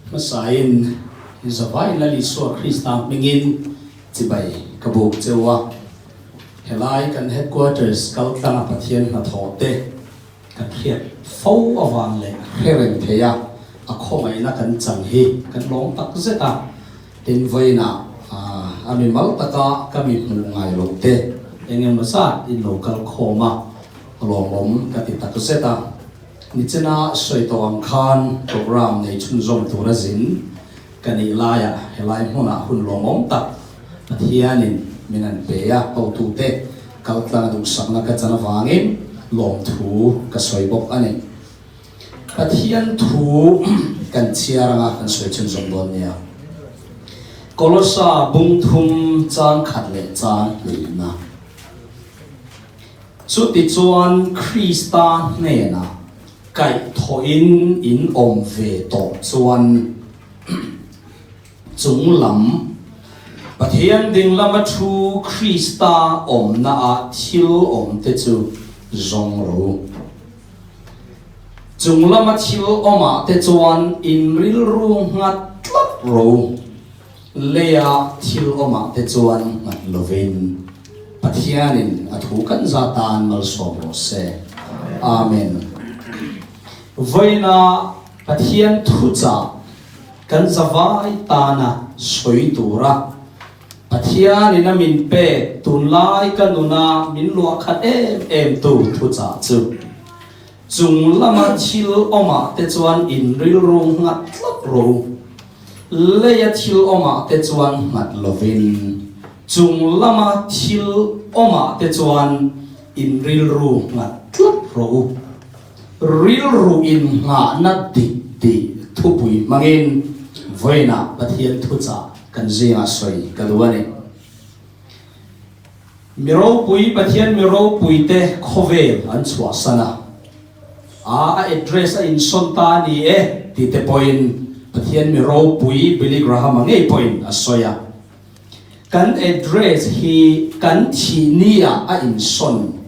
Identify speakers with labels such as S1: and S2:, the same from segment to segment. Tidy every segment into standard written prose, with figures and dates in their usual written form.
S1: Hmasain Zavai Lal Isua Krista hmingin chibai ka buk cheu a. Helai kan headquarters kaltlanga Pathian hnathawh te kan hriat fo avang leh hre reng thei a, a khawngaihna kan chang hi kan lawm tak zet a. Tin, vawiinah a mi mal taka ka mi hmuh ngai loh te eng emaw zat in lo kal khawm a, lawmawm ka ti tak zet a. Nichina sawi tawh ang khan programme nei chhunzawm tura zin ka nih laiah helai hmunah hun lawmawm tak Pathianin min an pe a, hotute kaltlanga duhsakna ka chan avangin lawmthu ka sawi bawk a ni. Pathian thu kan chhiar anga kan sawi chhunzawm dawn nia. Kolosa bung thum chang khat leh chang hlihna. Chutichuan Krista hnenah kaihthawhin in awm ve tawh chuan chung lam Pathian ding lama thu Krista awmnaah thil awmte chu zawng rawh u. Chung lama thil awmah te chuan in rilru nghat tlat rawh u. Leia thil awmah te chuan nghat lovin Pathianin a thu kan za tan malsawm rawh se. Amen. Vawiina Pathian thuchah kan zavai tana sawi tura Pathianin a min pek tunlai ka nuna min luah khat em em tu thuchah chu chung lama thil awmah te chuan in rilru nghat tlat rawh u. Leia thil awmah te chuan nghat lovin, chung lama thil awmah te chuan in rilru nghat tlat rawh u. Rilru in nghahna dik tih thupui hmangin vawiinah Pathian thuchah kan zingah sawi ka duh a ni. Mi ropui Pathian mi ropuite khawvel an chhuahsan a. A a address a insawn ta a ni e tih te pawhin Pathian mi ropui Billy Graham-a ngei pawhin a sawi a. Kan address hi kan thih ni-ah a insawn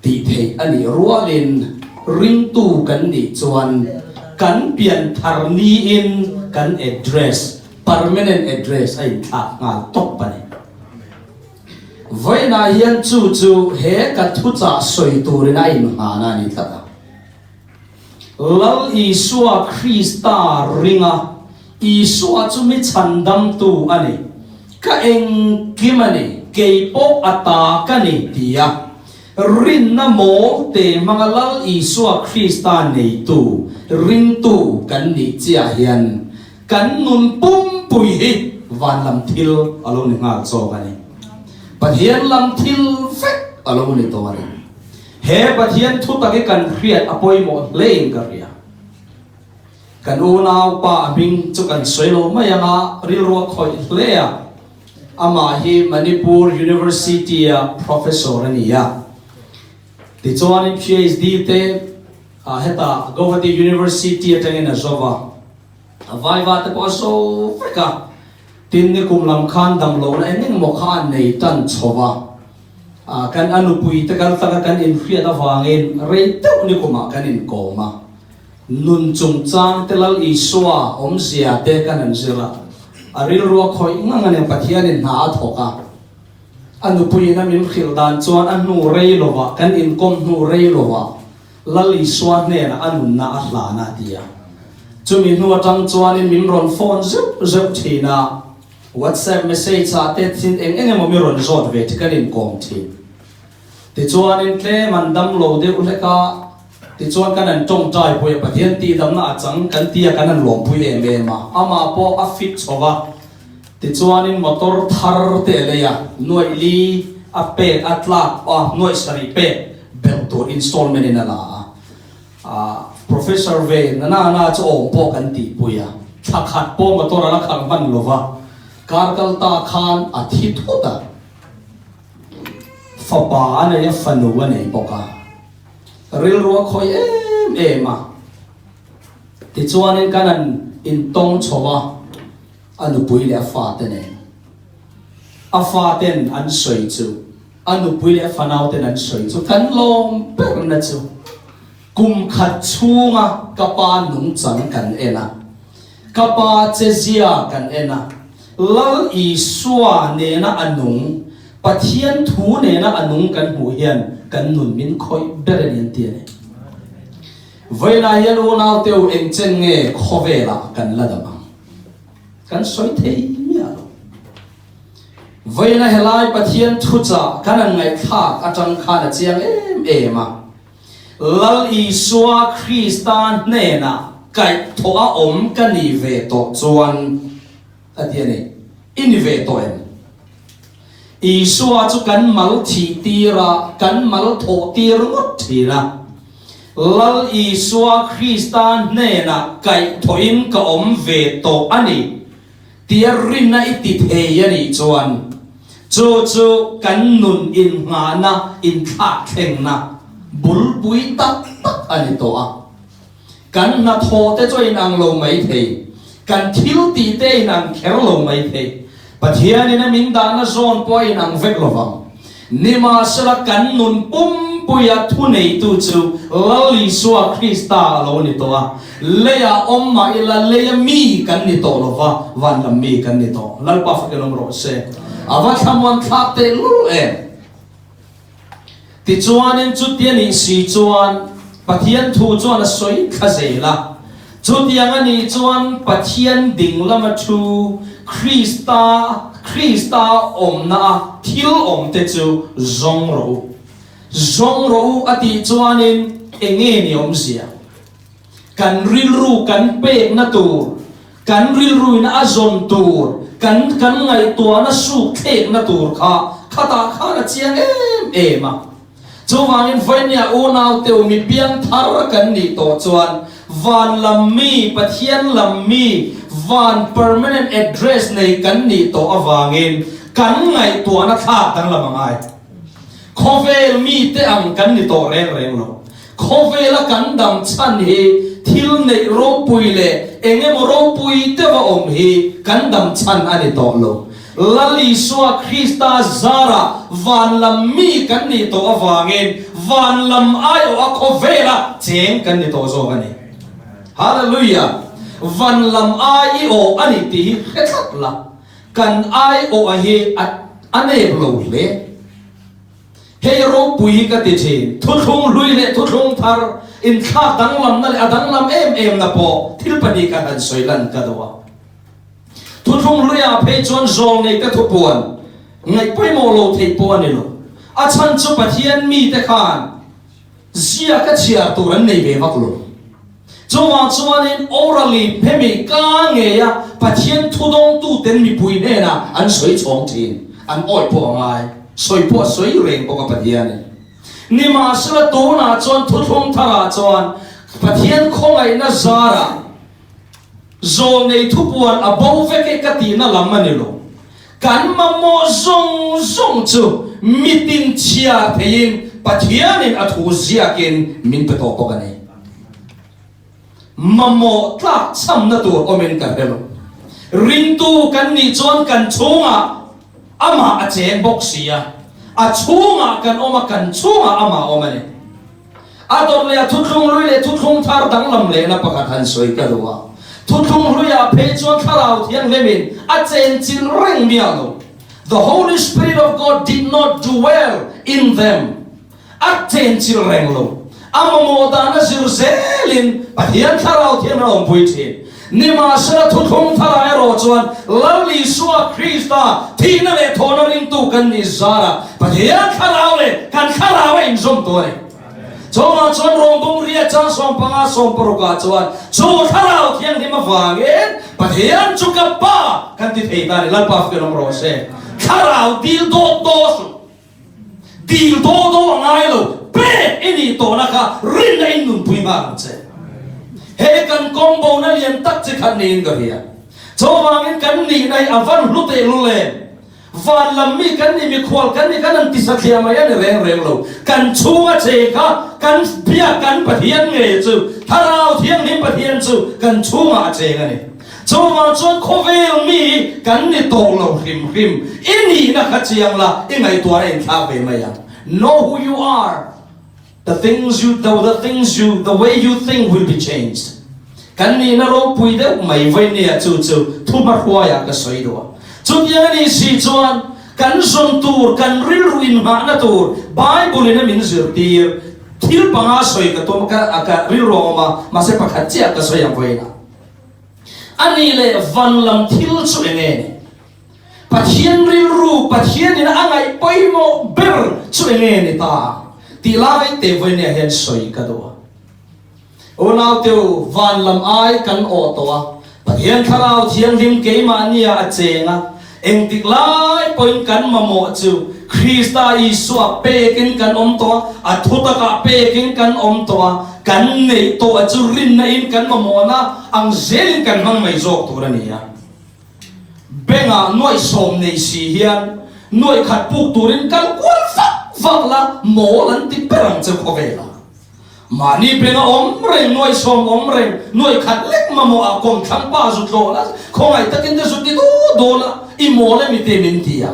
S1: tih theih a nih rualin ringtu kan nih chuan kan pian thar niin kan address, permanent address a inthlak nghal tawp a ni. Vawiinah hian chu chu he ka thuchah sawi turin a innghan a ni tlat a. Lal Isua Krista ringa Isua chu mi chhandamtu a ni, ka engkim a ni, kei pawh a ta ka ni tia rinna mawl te hmanga Lal Isua Krista neitu, ringtu kan nih chiah hian Kan nun pumpui hi van lam thil a lo ni nghal chawk a ni. Pathian lam thil vek a lo ni tawh a ni. He Pathian thu tak hi kan hriat a pawimawh hlein ka hria. Kan unaupa a hming chu kan sawi lo mai ang a, rilru a khawih hle a. Amah hi Manipur University-a Professor a ni a. Tichuanin PhD te hetah Guwahati University atangin a zo va. A vaiva te pawh a zo vek a, tin nikum lam khan damlohna eng eng maw kha an nei tan chho va, kan a nupui te kal taka kan inhriat avangin rei deuh nikumah kan inkawm a, nun chungchang te Lal Isua awmzia te kan han zir a, a rilru a khawih ngang a nia Pathianin hna a thawk a, a nupuiin a min hrilh dan chuan a hnu rei lovah kan inkawm hnu rei lovah Lal Isua hnenah a nunna a hlan a ti a. Chumi hnu atang chuanin min rawn phone zeuh zeuh thin a, WhatsApp message ah te thin eng eng emaw mi rawn zawt ve thi kan inkawm thin. Tichuanin tlem an dam lo deuh hlek a, tichuan kan an tawngtai pui a, Pathian tihdamna a chang kan ti a, kan an lawmpui em em a, amah pawh a fit chho va, tichuanin motor thar te a lei a, nuaih li a pek a tlak a, nuaih sarih pek Belh tur installment in a la a, ah Professor ve na na na chu awm pawh kan tihpui a, thla khat pawh motor a la khalh hman lo va, kar kal ta khan a thi thut a, fapa a nei a, fanu a nei bawk a, rilru a khawih em em a, tichuanin kan han intawng chho a, a nupui leh a fate nen, a faten an sawi chu. A nupui leh a fanau ten an sawi chu kan lawm ber na chu kum khat chhunga ka pa nungchang kan en a, Ka Pa che zia kan en a, Lal Isua nena a nung, Pathian thu nena a nung kan hmuh hian kan nun min khawih ber a ni an ti a ni. Vawiinah hian unaute u engchen nge khawvelah kan la dam ang? Kan sawi thei miah lo. Vawiina helai Pathian thuchah kan han ngaihthlak atang khan a chiang em em a. Lal Isua Krista hnenah kaihthawh a awm ka ni ve tawh chuan a ti a ni. I ni ve tawh em? Isua chu kan mal thih tir a, kan mal thawh tir ngawt thin a. Lal Isua Krista hnenah kaihthawhin ka awm ve tawh a ni. Tia rinna i ti thei a nih chuan chu chu kan nun innghahna, inthlakthlengna bulpui tak tak a ni tawh a. Kan hnathawh te chu a inang lo mai thei, kan thil tih te a inang kher lo mai thei, Pathianin a min dahna zawn pawh a inang vek lo vang. Nimahsela kan nun pumpuia thuneitu chu Lal Isua Krista a lo ni tawh a, leiah awm mah ila leia mi kan ni tawh lo va, van lam mi kan ni tawh. Lalpa fakin awm rawh se. A va thlamuan thlak tehlul em! Tichuanin chuti a nih si chuan Pathian thu chuan a sawi thla zel a. Chutiang a nih chuan Pathian ding lama thu Krista Krista awmna a thil awmte chu zawng rawh u. Zawng rawh u a tih chuanin enge ni awmzia? Kan rilru kan pekna tur, kan rilruina a zawn tur, kan kan ngaihtuahna suk thlekna tur kha khatah khan a chiang em em a. Chuvangin vawinia unaute u mi piang thar kan nih tawh chuan van lam mi, Pathian lam mi, van permanent address nei kan nih tawh avangin kan ngaihtuahna thlak danglam a ngai. Khawvel mite ang kan ni tawh reng reng lo. Khawvela kan dam chhan hi thil neih ropui leh eng emaw ropui deuha awm hi kan dam chhan a ni tawh lo. Lal Isua Krista zarah van lam mi kan nih tawh avangin van lam aiawha khawvela cheng kan ni tawh zawk a ni. Hallelujah! Van lam ai i awh a ni tih hi hre tlat la, kan aiawha hi a nep lo hle. Hei ropui hi ka ti thin. Thuthlung hlui leh thuthlung thar inthlak danglamna leh a danglam em emna pawh thil pahnih khan han sawi lan ka duh a. Thuthlung hluiah phei chuan zawlnei te thupuan ngaih pawimawh lo theih pawh a ni lo. A chhan chu Pathian mite khan ziaka chhiar tur an nei ve vak lo. Chuvang chuanin orally hemi ka ngeia Pathian thudawngtuten mipui hnenah an sawi chhawng thin, an awih pawh a ngai, sawi pawh a sawi reng bawk a Pathianin. Nimahsela tunah chuan thuthlung tharah chuan Pathian khawngaihna zarah zawlnei thupuan a bo vek e ka tihna lam a ni lo. Kan mamawh zawng zawng chu mitin chhiar theiin Pathianin a thu ziakin min pe tawh bawk a ni. Mamawh tlak chhamna tur awmin ka hre lo. Ringtu kan nih chuan kan chhungah amah a cheng bawk si a, a chhungah kan awm a, kan chhungah amah a awm a ni. A dawt leh a thuthlung hlui leh thuthlung thar danglam lehna pakhat han sawi ka duh a. Thuthlung hluiah phei chuan Thlarau Thianghlimin a chenchilh reng miah lo. The Holy Spirit of God did not dwell in them. A chenchilh reng lo. A mamawh dan a zir zelin Pathian Thlarau Thianghlim a awmpui thin. Nimahsela thuthlung tharah erawh chuan Lal Isua Krista thihna leh thawhna ringtu kan nih zarah Pathian thlarau leh kan thlarau a inzawm tawh a ni. Chawngah chuan rawngbawng ria chang 15 16 ah chuan chu thlarau thianghlim avangin Pathian chu ka Pa kan ti thei ta a ni. Lalpa fian awm rawh se. Thlarau dil dawt dawt suh. Dil daw daw a ngai lo, pek i nih tawhna kha rinna in nunpui nghal ang che. He kan kawng bona lian tak chi khat niin ka hria. Chuvangin kan nihna hi a van hlu tehlul em? Van lam mi kan nih, mikhual kan nih khan an ti satliah mai a ni reng reng lo. Kan chhunga che kha kan biak kan Pathian ngei chu, Thlarau Thianghlim Pathian chu kan chhungah a cheng a ni. Chuvang chuan khawvel mi kan ni tawh lo hrim hrim. I nihna kha chiang la, i ngaihtuahna inthlak ve mai ang. Know who you are, the things you the the things you the way you think will be changed. Kan nihna ropui deuh mai vawinia chu chu thuhmahruaiah ka sawi duh a. Chutiang a nih si chuan kan zawn tur, kan rilru inghahna tur Bible-in a min zirtir thil panga sawi ka tum a, ka rilru a awm a, mahse pakhat chiah ka sawi ang vawiinah. A nih leh van lam thil chu eng nge ni? Pathian rilru, Pathianin a ngaih pawimawh ber chu eng nge ni ta ang tih lai te vawinia hian sawi ka duh a. Unaute u, van lam ai kan awh tawh a, Pathian Thlarau Thianghlim keimahnia a cheng a, engtik lai pawhin kan mamawh chu Krista Isua pekin kan awm tawh a, a thutakah pekin kan awm tawh a, kan neih tawh a chu rinna in kan mamawhna ang zelin kan hmang mai zawk tur a ni a. Bengah nuaih sawm nei si hian nuaih khat puk turin kal kual vak vak la, mawl an ti ber ang che khawvelah. Mahni penga awm reng, nuaih sawm awm reng, nuaih khat lek mamawh ah kawmthlang pa zu tlawh la, khawngaih takin te zu ti dawt dawn a, i mawl emi te min ti a.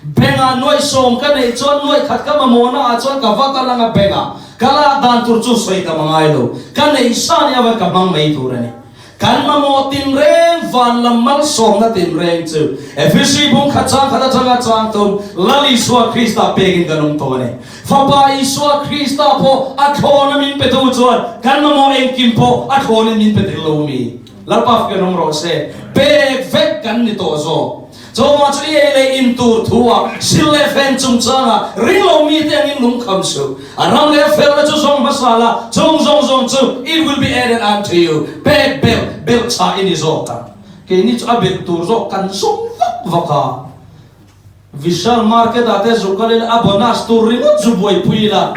S1: Bengah nuaih sawm ka neih chuan nuaih khat ka mamawhna ah chuan ka va kal anga bengah ka lak dan tur chu sawi ka mangai lo, ka neih sa nia va ka hmang mai tur a ni. Kan mamawh tinreng van lam malsawmna tinreng chu Efesi bung khat chang khat atanga chang tum Lal Isua Krista pekin kan awm tawh a ni. Fapa Isua Krista pawh a thlawna min petu chuan kan mamawh engkim pawh a thlawnin min pe tel lo mi? Lalpa fak in awm rawh se. Pek vek kan ni tawh zawk. Chawma chu i ei leh in tur thu a, sil leh fen chungchanga ring lo mite angin lungkham suh. A ram leh a felna chu zawng hmasa la, chung zawng zawng chu it will be added unto you, pek belh belh chah i ni zawk ang. Keini chu a belh tur zawk kan zawng vak vak a. Vishal market ah te zuk kal ila a bonus tur ringawt zu buaipui ila,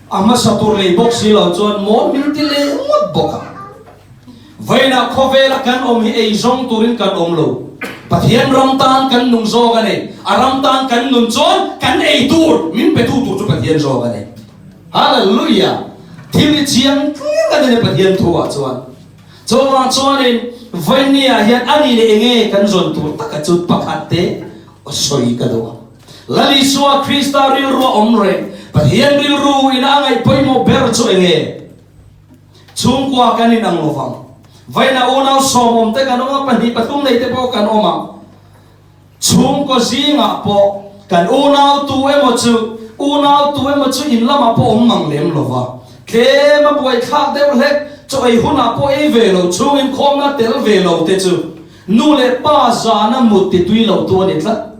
S1: a hmasa tur lei bawk si lo chuan mawn min ti leh ngawt bawk ang. Vawiinah khawvela kan awm hi ei zawng turin kan awm lo. Pathian ram tan kan nung zawk a ni. A ram tan kan nun chuan kan ei tur min petu tur chu Pathian zawk a ni. Hallelujah! Thil hi chiang tling a ni Pathian thu ah chuan. Chuvang chuanin vawiinniah hian a ni leh enge kan zawn tur taka chu pakhat te sawi ka duh a. Lal Isua Krista rilru a awm reng. Pathian rilru ina a ngaih pawimawh ber chu enge? Chhungkua kan inang lo vang. Vawiinah unau sawmawm te kan awm a, pahnih pathum nei te pawh kan awm ang. Chhungkaw zingah pawh kan unau tu emaw chu unau tu emaw chu in lamah pawh awm mang lem lo va. Tlem a buaithlak deuh hlek, chaw ei hunah pawh ei ve lo, chhung inkhawmna tel ve lo te chu nu leh pa zana mut ti tui lo tu a ni tlat.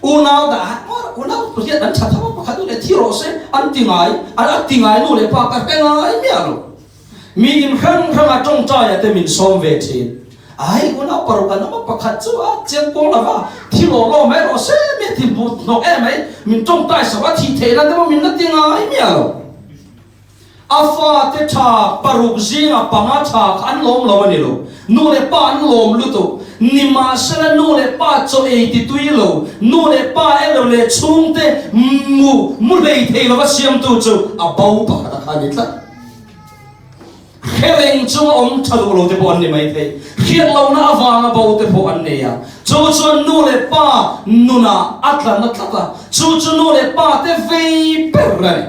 S1: Unau dah hat ngawt a, unau hriat an tha tho a, pakhat nu leh thi rawh se an ti ngai, an a ti ngai nu leh pa ka hre ngai miah lo. Mi in hrang hrang a tawngtai a te min sawm ve thin. Ai unau paruk an awm a, pakhat chu a chiang kuang lo va, thi law law mai rawh se mi a ti hmuh hnawk em mai, min tawngtai sak a, thih theih nan te pawh min la ti ngai miah lo. A fate tha paruk zinga panga tha kha an lawm lo a ni lo. Nu leh pa an lawm lutuk. Nimahsela nu leh pa chaw ei ti tui lo, nu leh pa elo leh chhungte mu mu hlei thei lova siamtu chu a bo pakhat a kha a ni tlat. Hre reng chunga awm tha duh lo te pawh an ni mai thei. Hriat lohna avanga bo te pawh an nei a. Chu chuan nu leh pa nunah a tla na tlat a. Chu chu nu leh pa te vei ber a ni.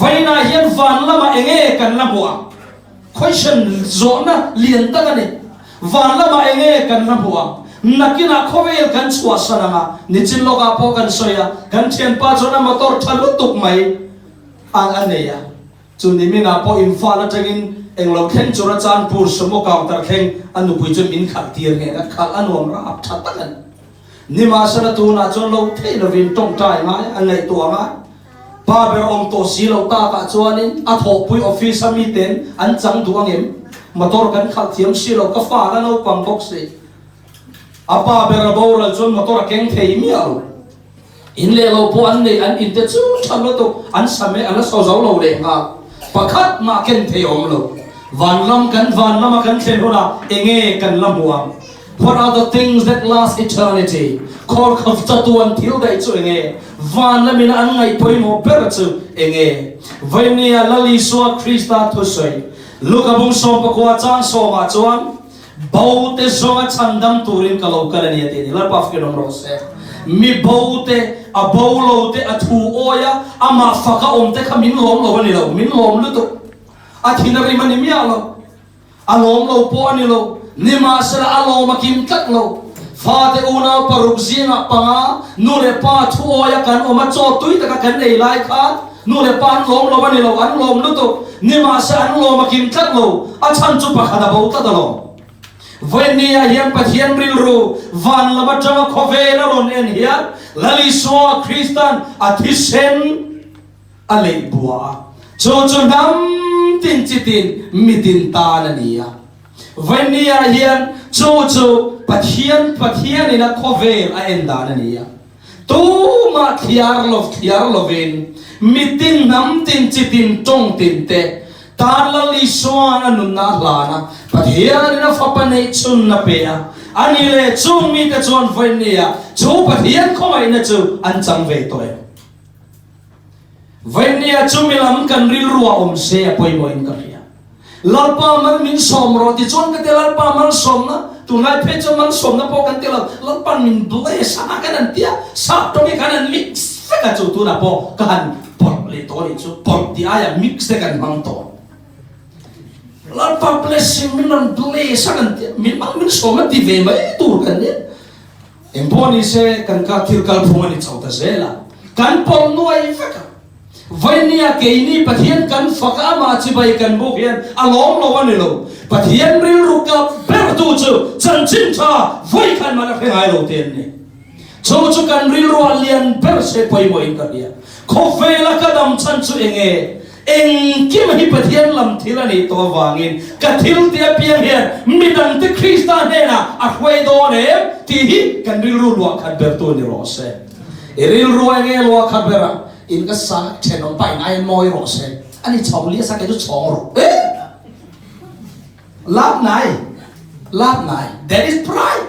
S1: Vainah hian van lamah eng nge kan la hmuh ang? Question, Zawhna lian tak a ni. Van lamah eng nge kan la hmuh ang? Nakinah khawvel kan chhuahsan ang a, nichin lawkah pawh kan sawi a, kan thianpa chuan a motor tha lutuk mai a a nei a. Chu niminah pawh Imphal atangin englo thleng Churachandpur sumo counter thleng a nupui chuan min khalh tir nghe a, khalh a nuam rap tha tak a ni. Nimahsela tunah chuan lo theih lovin tawngtai ngai a ngaihtuah ngai. Pa ber awm tawh si lo takah chuanin a thawhpui office a miten an chang duh angem? Motor kan khalh thiam si lo, ka fa la naupang bawk si. A pa ber a boral chuan motor a keng thei miah lo. In leh lo pawh an nei, an in te chu tha lutuk, an sa meh a la saw zo lo leh nghal. Pakhat mah ken thei awm lo. Vanram kan vanrama kan thlen hunah enge kan la hmu ang? What are the things that last eternity? Khawr khaw chatuan thil daih chu enge? Van lamin an ngaih pawimawh ber chu enge? Vainia Lal Isua Krista thusawi Luka bung sawmpakua chang sawmah chuan, Bo te zawnga chhandam turin ka lo kal a ni a ti a ni. Lalpa fkin awm rawh se. Mi bo te, a bo lo te, a thu awi a, amah faka awm te kha min lawm lo a ni lo, min lawm lutuk. A thin a rim a ni miah lo. A lawm lo pawh a ni lo, nimahsela a lawm a kim tlat lo. Fate unau paruk zingah panga nu leh pa thu awia kan awm a, chaw tui taka kan ei lai khan nu leh pa an lawm lo a ni lo, an lawm lutuk. Nimahse an lawm a kim tlat lo, a chhan chu pakhat a bo tlat alawm. Vawinia hian Pathian rilru van lam atanga khawvel a rawn en hian Lal Isua Kristan a thisen a leih bua a, chu chu hnam tin chi tin mi tin tan a ni a. Vawinia hian chu chu Pathian Pathianin a khawvel a en dan a ni a. Tumah thliar lo thliar lovin mi tin hnam tin chi tin tawng tin te tan Lal Isua'n a nunna a hlan a, Pathianin a fapa neih chhun a pe a, a ni leh chung mite chuan vawinia chu Pathian khawngaihna chu an chang ve tawh em? Vawinia chu mi lam kan rilru a awm se a pawimawhin ka hria. Lalpa mal min sawm rawh ti chuan ka ti Lalpa malsawmna, tunlai phei chuan malsawmna pawh kan ti lo, Lalpa'n min bless a kan han ti a, sap tawng hi khan an mix vek a chu tunah pawh ka han pawlh leh tawh a nih chu, pawlh tih aiah mix te kan hmang tawh. Lalpa blessing min rawn bless a kan ti a, min mal min sawm a ti ve mai tur kan nia. Engpawh ni se kan ka thil kalphung a ni chho ta zel a, kan pawlh nuai vek a. Vainia keini Pathian kan fak a, amah chibai kan buk hian a lawm lo a ni lo. Pathian rilru kap bertu chu chanchin tha vawikhat man a hre ngai lo te an ni. Chu chu kan rilruah lian ber se pawimawhin ka hria. Khawvela ka dam chhan chu eng nge? Engkim hi Pathian lam thil a nih tawh avangin ka thil tih apiang hian midangte Krista hnenah a hruai dawn em tih hi kan rilru luah khat bertu ni rawh se. I rilru eng nge luah khat ber a? In ka sa thenawm pa in ai mawi rawh se. A ni chho li a sa kei chu chhawng rawh. Eh! Lap nai. Lap nai. That is pride.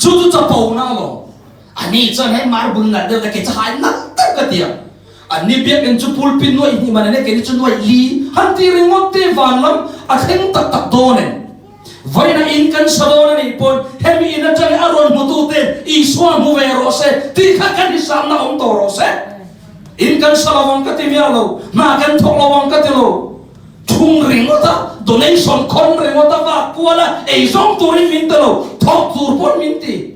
S1: Chu chu chapo na alawm. A ni chuan hei marble nalh deuh te kei chu hai nalh deuh ka ti ang. An ni biakinn chu pulpit nuaih hnih man a nia kei ni chu nuaih li han ti ringawt te van lam a thleng tak tak dawn em. Vawiin a in kan sa dawn a nih pawn hemi in atangin a rawn hmutu ten Isua hmu ve rawh se tih kha kan hisamna awm tawh rawh se. In kan sa lo ang ka ti miah lo, hna kan thawk lo ang ka ti lo. Thung ringawt a, donation khawn ringawt a vak kual a, eizawng turin min ti lo, thawk tur pawn min ti.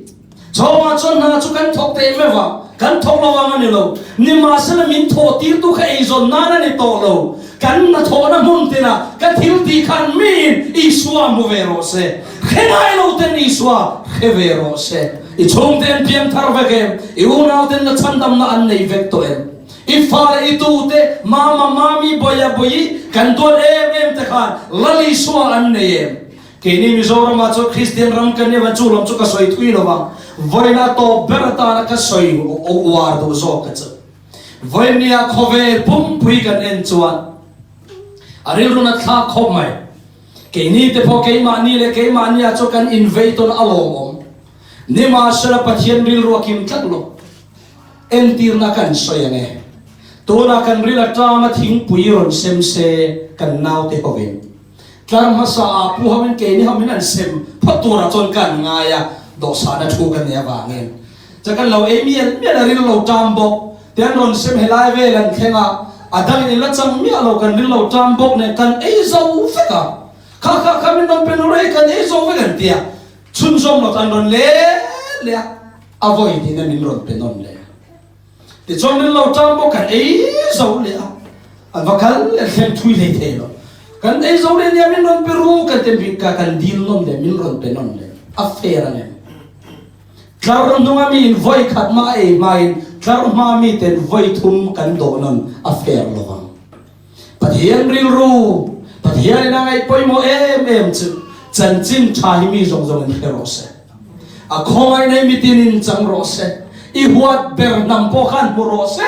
S1: Chawngah chuan hna chu kan thawk teh meuh a, kan thawk lo ang a ni lo. Nimahsela min thawh tirtu kha eizawn nan a ni tawh lo. Kan hnathawhna hmun tinah ka thil tih khan miin Isua hmu ve rawh se. Hre ngai lo ten Isua hre ve rawh se. I chhungte an piang thar vek em? I unauten la chhandamna an nei vek tawh em? I fa leh i tute, mama, mami, bawia, bawi, kan duat em em te khan Lal Isua an nei em? Keini Mizoramah chuan Kristian ram kan nia chu lam chu ka sawi thui lo va, vawiin tawp ber atana ka sawi uar duh zawk ka chu. Vawinia khawvel pumpui kan en chuan a rilru nat thlak khawp mai. Keini te pawh keimahni leh keimahnia chu kan invei tawn a lawmawm. Nimahsela Pathian rilru a kim tlat lo. Entirna kan sawi ang e. Tunah kan ril atanga thingpui rawn sem se kan naute hovin. Tlar hmasa ah pu ho in keini ho min an sem phawt turah chuan ka an ngai a, dawhsana thu ka nei avangin chuan kan lo ei mial mial a, ril lo ṭam bawk te an rawn sem helai vel an thleng a, a dangin in la chang miah lo kan ril lo ṭam bawk nen kan ei zo vek a, kha kha kha min rawn pe nu rei kan ei zo vek an ti a, chhunzawm lo chu an rawn let leh a, a vawi hnihna min rawn pe nawn leh a. Tichuan min lo ṭam bawk kan ei zo leh a, an va kal leh thleng thui hlei thei lo. Kan ei zo leh nia min rawn pe ru kan ti bik ka kan dil nawn leh min rawn pe nawn leh a fair ang em? Tlar hnunga miin vawi khat mah a ei hmain tlar hma miten vawi thum kan dawh nawn a fair lo vang. Pathian rilru, Pathianin a ngaih pawimawh em em chu chanchin tha hi mi zawng zawngin hre rawh se. A khawngaih nei mitinin chang rawh se. I huat ber hnam pawh khan hmu rawh se.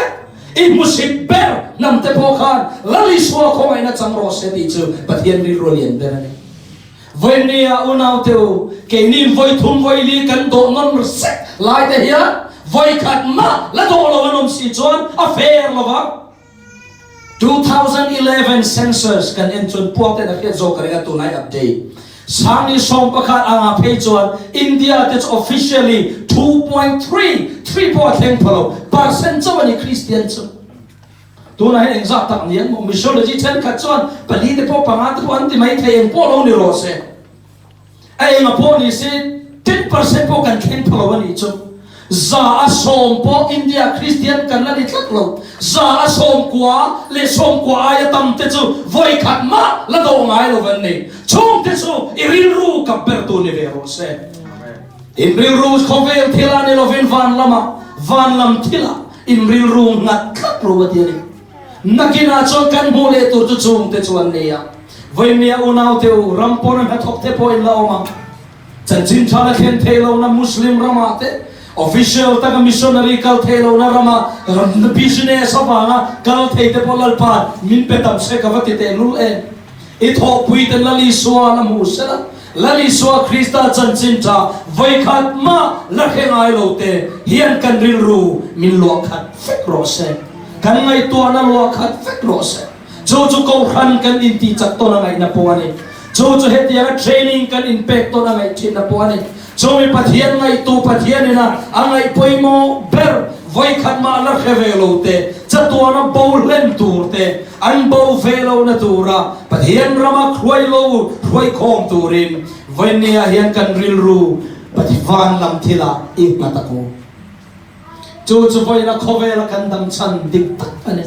S1: I hmusit ber hnam te pawh khan Lal Isua khawngaihna chang rawh se tih chu Pathian rilru a lian ber a ni. Vawinia unaute u, keinin vawi thum vawi li kan dawh nawn sek lai te hian vawi khat mah la dawh lo an awm si chuan a fair lo vang. 2011 Census kan en chuan puak ten a hriat zawk ka ring a tunai update. Sangni 11 anga phei chuan India te chu officially 2.33 pawh a thleng pha lo percent chauh a ni Christian chu. Tunah hian engzah tak ni ang maw? Missiology thenkhat chuan palite pawh pangate pawh an ti mai thei eng pawh lo ni rawh se. A enga pawh ni se 10% pawh kan thleng pha lo a nih chu. 100% pawh India Kristian kan la ni tlat lo. 90% leh 90 aia tam te chu vawi khat mah la dawh ngai lo an ni. Chhungte chu i rilru kap ber tur ni ve rawh se. In rilru khawvel thilah ni lovin van lamah, van lam thilah in rilru nghat tlat ro a ti a ni. Nakinah chuan kan hmuh leh tur chu chungte chu an ni a. Vawinia unaute u, ram pawna hnathawk te pawh in la awm ang. Chanchin tha la thlen thei lohna Muslim ramah te, official taka missionary kal thei lohna rama business avanga kal thei te pawh Lalpa'n min pe tam se ka va ti tehlul em. I thawhpui te Lal Isua la hmu sela, Lal Isua Krista chanchin tha vawikhat mah la hre ngai lo te hian kan rilru min luah khat vek rawh se. Kan ngaihtuahna luah khat vek rawh se. Chu chu Kohhran kan intih chak tawn a ngaihna pawh a ni. Chu chu hetianga training kan inpek tawn a ngaih thinna pawh a ni. Chu mi Pathian ngaihtu Pathian ina a ngaih pawimawh ber vawikhat mah la hre ve lo te, chatuana bo hlen tur te, an bo ve lohna tura Pathian rama hruai lo hruai khawm turin vawinia hian kan rilru Pathian lam thilah i nghat a ku. Chu chu vawiina khawvela kan dam chhan dik tak a ni.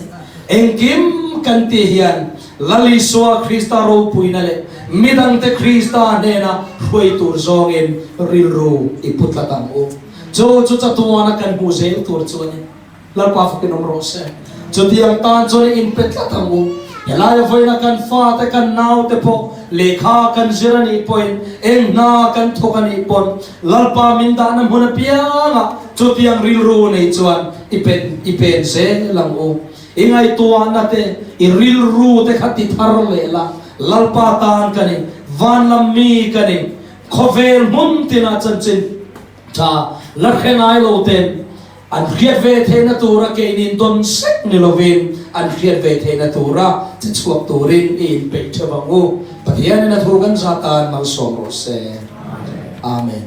S1: Engkim kan tih hian Lal Isua Krista ropuina leh midangte Krista hnena hruai tur zawngin rilru i pu tlat ang u. Chu chu chatuana kan hmuh zel tur chu a ni. Lalpa fakin awm rawh se. Chutiang tan chuan i inpe tlat ang u. Helaia vawiina kan fate, kan naute pawh lehkha kan zir a nih pawhin, eng hna kan thawk a nih pawn, Lalpa min dahna hmun apiangah chutiang rilru nei chuan i pen i pen zel ang u. I ngaihtuahna te, i rilru te kha ti thar leh la, Lalpa tan ka ni, van lam mi ka ni, khawvel hmun tinah chanchin tha la hre ngai lo ten an hriat ve theihna tura keinin dawn sek ni lovin an hriat ve theihna tura che chhuak turin i inpeih theuh ang u. Pathianin a thu kan zah tan malsawm rawh se. Amen.